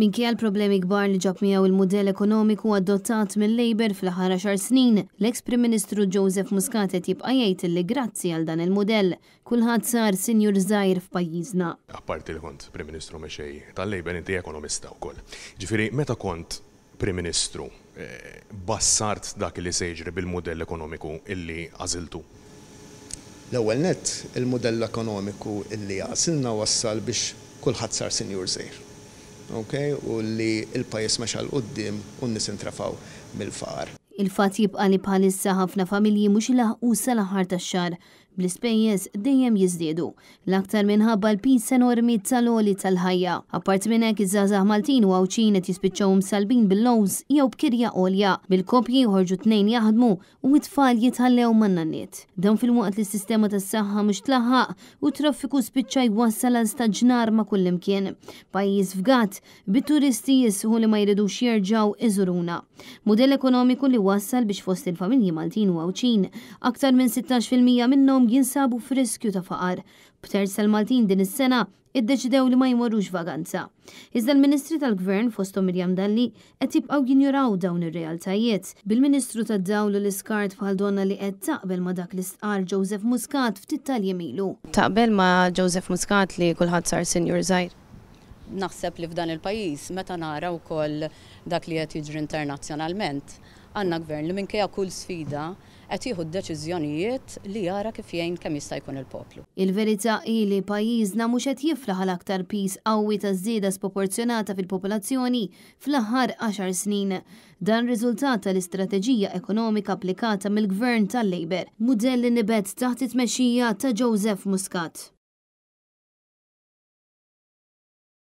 Minkejja l-problemi kbar li ġab miegħu il-mudell ekonomiku adottat mill-Labour fl-aħħar 10 snin, l-eks Prim Ministru Joseph Muscat qed jibqa' jgħid li grazzi għal dan il-mudell kulħadd sar sinjur żgħir f'pajjiżna. Apparti li kont Prim Ministru mexej tal-Labour, inti ekonomista wkoll. Ġifieri, meta kont Prim Ministru, bassart dak li se jiġri bil-mudell ekonomiku illi għażiltu? L-ewwel nett, il-mudell ekonomiku illi għażilna wassal biex kulħadd sar sinjur żgħir. Okay? U li l-pajjiż mexa 'l quddiem u n-nies intrefgħu mill-faqar. Il-fatt jibqa' li bħalissa ħafna familji mhux ilaħqu sal-aħħar tax-xahar, bl-ispejjeż dejjem jiżdiedu, l-aktar minħabba l-piż enormi tal-għoli tal-ħajja. Apparti minn hekk, iż-żgħażagħ Maltin u Għawdxin qed jispiċċaw imsallbin bil-loans jew b'kirja għolja, bil-koppji joħorġu tnejn jaħdmu u t-tfal jitħallew man-nanniet. Dan filwaqt li s-sistema tas-saħħa mhux tlaħħaq u t-traffiku spiċċa jwassal għal staġnar ma' kullimkien. Pajjiż fgat, bit-turisti jisħu li ma jridux jerġgħu iżuruna. Mudell ekonomiku li wassal biex fost il-familji Maltin u Għawdxin, aktar minn 16% minnhom jinsabu f'riskju ta' faqar. B'terz tal-Maltin din is-sena iddeċidew li ma jmorrux vaganza. Iżda l-Ministri tal-Gvern, fosthom Miriam Dalli, qed jibqgħu jinjoraw dawn ir-realtajiet. Bil-Ministru tad-Dawl u l-Iskart bħal donna li qed taqbel ma' dak li stqarr Joseph Muscat ftit tal-jiem ilu. Taqbel ma' Joseph Muscat li kulħadd sar sinjur żgħir? Naħseb li f'dan il-pajjiż, meta nara wkoll dak li qed jiġri internazzjonalment, għandna gvern li minkejja kull sfida qed jieħu d-deċiżjonijiet li jara kif jgħin kemm jista' jkun il-poplu. Il-verità hi li pajjiżna mhux qed jiflaħ għal aktar piż qawwi ta' żieda sproporzjonata fil-popolazzjoni fl-aħħar 10 snin. Dan riżultat tal-istrateġija ekonomika applikata mill-Gvern tal-Labour, mudell li nibet taħt it-tmexxija ta' Joseph Muscat.